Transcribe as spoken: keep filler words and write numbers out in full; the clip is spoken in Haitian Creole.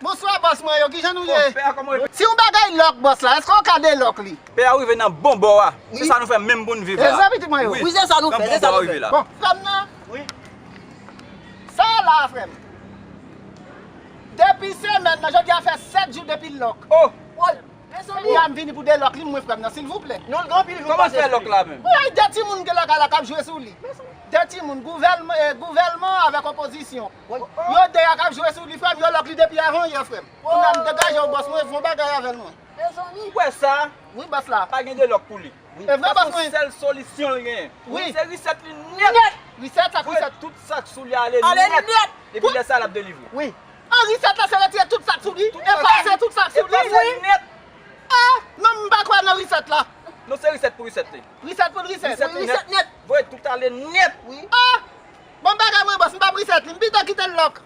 Bonswa bòs mwen yo, kijan nou ye? Bon, pè a, kòman w ye? Si yon bagay lòk bòs la, èske w ka delòk li? Pè a rive nan bon bò a. Se sa nou fè menm pou n viv la. E sa pitit mwen yo. Wi, se sa nou fè, se sa nou fè. Bon, frè m nan. Wi. Sa la, frè m. Depi semèn nan, jodi a fè sèt jou depi l lòk. Oh! Woy! Mezanmi! Ya m vini pou delòk li mwen, frè m nan, silvouplè. Nou gen anpil jou. Kòman fè lòk la menm? Wi, de timoun gen lakay la k ap jwe sou li. De timoun, gouvèlman, eh, gouvèlman avèk opozisyon. Yo de a k ap jwe sou li, frè m, yo lòk li depi avan yè, frè m. Kounye a m degaje w, bòs mwen, fè yon bagay avè l mwen. Mezanmi! Ou wè sa? Wi, bòs la. Pa gen delòk pou li. E vre, bòs mwen. Sèl solisyon l genyen. Wi. Se reset li nèt. Reset, sa k reset. Tout sa k sou li ale nèt. Epi lè sa l ap delivre. Wi. An reset la, se retire tout sa k sou li. Efase tout sa k sou li. Efase nèt. Ah, non, m pa kwè nan reset la. Non, se reset pou reset li. Reset pou reset. Reset nèt. Voye tout ale nèt. Wi. Ah, bon bagay mwen, bòs, m p ap reset li. M pito kite l lòk.